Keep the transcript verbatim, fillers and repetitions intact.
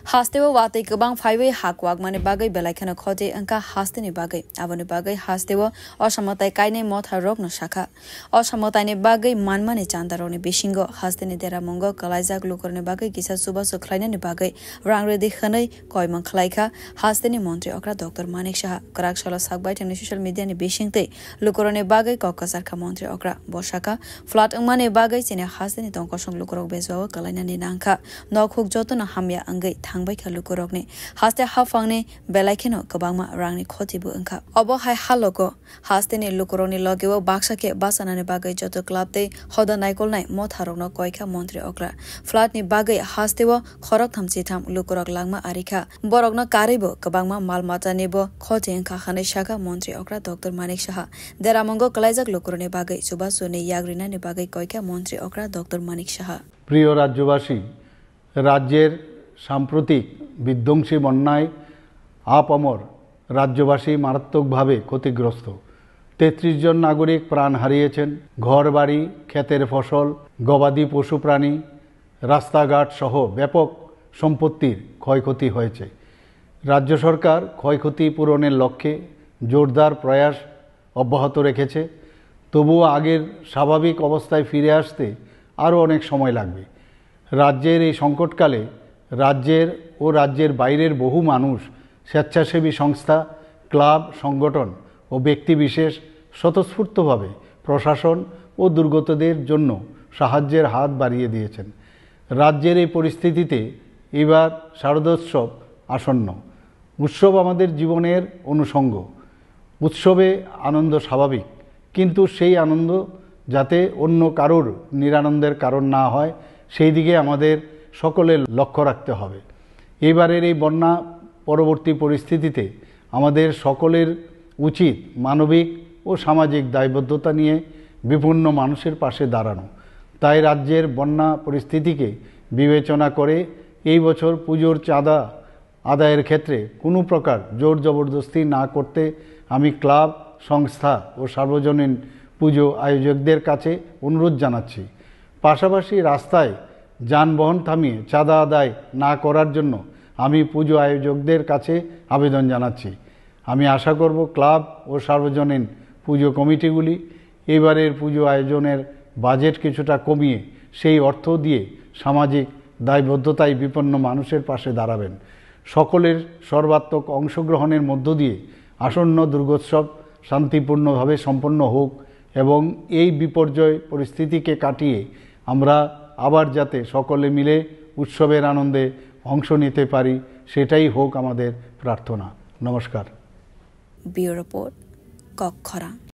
Hasteo watwi kwbang phaiwi ha kwakmani bagwi belai kheno khoti wngkha hasteni bagwi. Aboni bagwi hasteo osamwtai kainai motha rokno sakha. Osamwtaini bagwi manmani chandarokni bisingo hasteni deramungo kwlaijak lukurokni bagwi kisa chubachu khlainani bagwi rang rwdi hwnwi koimang khlaikha hasteni montri okra Doctor Manik Saha. Kwrak salo sakbaithangni social media ni bisingtwi lukurokni bagwi kok kwcharkha montri okra. Bo sakha, flood wngmani bagwi chini hasteni tongkosong lukurok bejwao kwlainani nangkha. Nok huk jotono hamya wngwi thangbaikha lukurokni. Haste haphangni belai kheno kwbangma rangni khoti bo wngkha. Obo hai halogo hasteni lukurokni logeo baksa khe bachanani bagwi joto club tei hoda naikolnai motharokno koikha montri okra. Floodni bagwi hasteo khoroktham chitham lukurok langma arikha. Borokno karwibo kwbangma mal matanibo khoti wngkha hwnwi sakha montri okra Doctor Manik Saha. Deramungo kwlaijak lukurokni bagwi chubachuni yak rinani bagwi koikha montri okra Doctor Manik Saha. প্রিয় রাজ্যবাসী, রাজ্যের সাম্প্রতিক বিধ্বংসী বন্যায় আপামর রাজ্যবাসী মারাত্মকভাবে ক্ষতিগ্রস্ত। তেত্রিশ জন নাগরিক প্রাণ হারিয়েছেন। ঘরবাড়ি, ক্ষেতের ফসল, গবাদি পশুপ্রাণী, রাস্তাঘাট সহ ব্যাপক সম্পত্তির ক্ষয়ক্ষতি হয়েছে। রাজ্য সরকার ক্ষয়ক্ষতি পূরণের লক্ষ্যে জোরদার প্রয়াস অব্যাহত রেখেছে। তবুও আগের স্বাভাবিক অবস্থায় ফিরে আসতে আরও অনেক সময় লাগবে। রাজ্যের এই সংকটকালে রাজ্যের ও রাজ্যের বাইরের বহু মানুষ, স্বেচ্ছাসেবী সংস্থা, ক্লাব, সংগঠন ও ব্যক্তিবিশেষ স্বতঃস্ফূর্তভাবে প্রশাসন ও দুর্গতদের জন্য সাহায্যের হাত বাড়িয়ে দিয়েছেন। রাজ্যের এই পরিস্থিতিতে এবার শারদোৎসব আসন্ন। উৎসব আমাদের জীবনের অনুষঙ্গ। উৎসবে আনন্দ স্বাভাবিক, কিন্তু সেই আনন্দ যাতে অন্য কারোর নিরানন্দের কারণ না হয়, সেই দিকে আমাদের সকলের লক্ষ্য রাখতে হবে। এবারের এই বন্যা পরবর্তী পরিস্থিতিতে আমাদের সকলের উচিত মানবিক ও সামাজিক দায়বদ্ধতা নিয়ে বিপন্ন মানুষের পাশে দাঁড়ানো। তাই রাজ্যের বন্যা পরিস্থিতিকে বিবেচনা করে এই বছর পুজোর চাঁদা আদায়ের ক্ষেত্রে কোনো প্রকার জোর জবরদস্তি না করতে আমি ক্লাব, সংস্থা ও সার্বজনীন পুজো আয়োজকদের কাছে অনুরোধ জানাচ্ছি। পাশাপাশি রাস্তায় যানবাহন থামিয়ে চাঁদা আদায় না করার জন্য আমি পুজো আয়োজকদের কাছে আবেদন জানাচ্ছি। আমি আশা করব ক্লাব ও সার্বজনীন পুজো কমিটিগুলি এবারের পুজো আয়োজনের বাজেট কিছুটা কমিয়ে সেই অর্থ দিয়ে সামাজিক দায়বদ্ধতায় বিপন্ন মানুষের পাশে দাঁড়াবেন। সকলের সর্বাত্মক অংশগ্রহণের মধ্য দিয়ে আসন্ন দুর্গোৎসব শান্তিপূর্ণভাবে সম্পন্ন হোক এবং এই বিপর্যয় পরিস্থিতিকে কাটিয়ে আমরা আবার যাতে সকলে মিলে উৎসবের আনন্দে অংশ নিতে পারি, সেটাই হোক আমাদের প্রার্থনা। নমস্কার। Bureau Report, Kokkhorang.